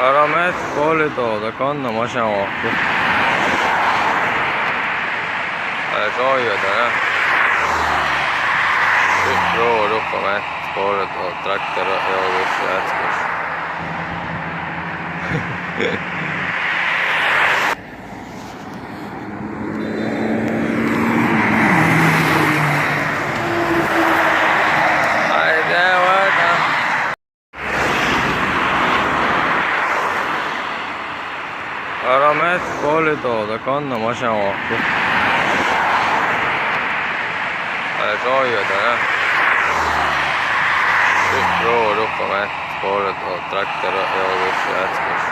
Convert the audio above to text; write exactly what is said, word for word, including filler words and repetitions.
Ärä mett poolidda, kanna mašina ohpi. Ää, soojada, jah. Pruuva lukka mett poolidda, traktor ja just jätkus. Ai, tää vata. Ärä mett poolidda, kanna mašina ohpi. Ää, soojada, jah. Pruuva lukka mett poolidda, traktor ja just jätkus.